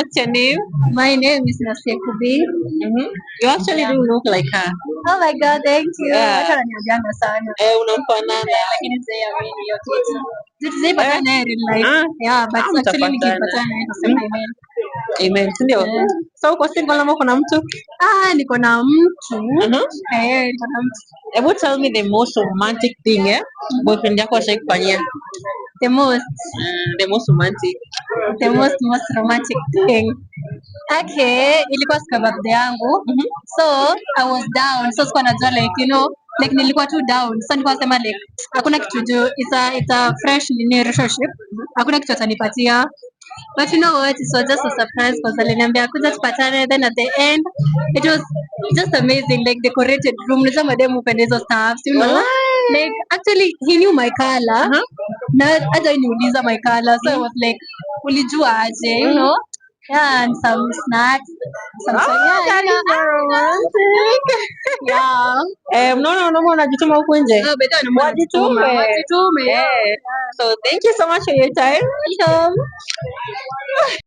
what's your name? My name is Nasekubi. You actually do look like her. Oh my God, thank you. Yeah. Acha ananiambianga sana. Unamfanana. Lakini siamini hiyo kitu. Tuliipatana naye in real life. Yeah, but actually nikipatana naye nasema amen. Amen. Ndio. So uko single ama uko na mtu? Niko na mtu. Niko na mtu. Hebu tell me the most romantic thing boyfriend yako ashakufanyia. The most romantic. The most romantic thing. Okay, ilikuwa siku ya birthday yangu. So I was down. So sikuwa najua like nilikuwa too down. So nilikuwa nasema like hakuna kitu juu it's a fresh relationship. Hakuna kitu atanipatia. But you know what? It was just a surprise because aliniambia kuja tupatane, then at the end it was just amazing, like decorated room. Unajua mademu hupenda hizo stuff, you know? Like actually he knew my color. Na hata niuliza my color. So I was like, ulijua aje, you know? Yeah, and some snacks. That is so romantic. Yeah. Mnaona unajituma huko nje? Wajitume. So thank you so much for your time. Welcome.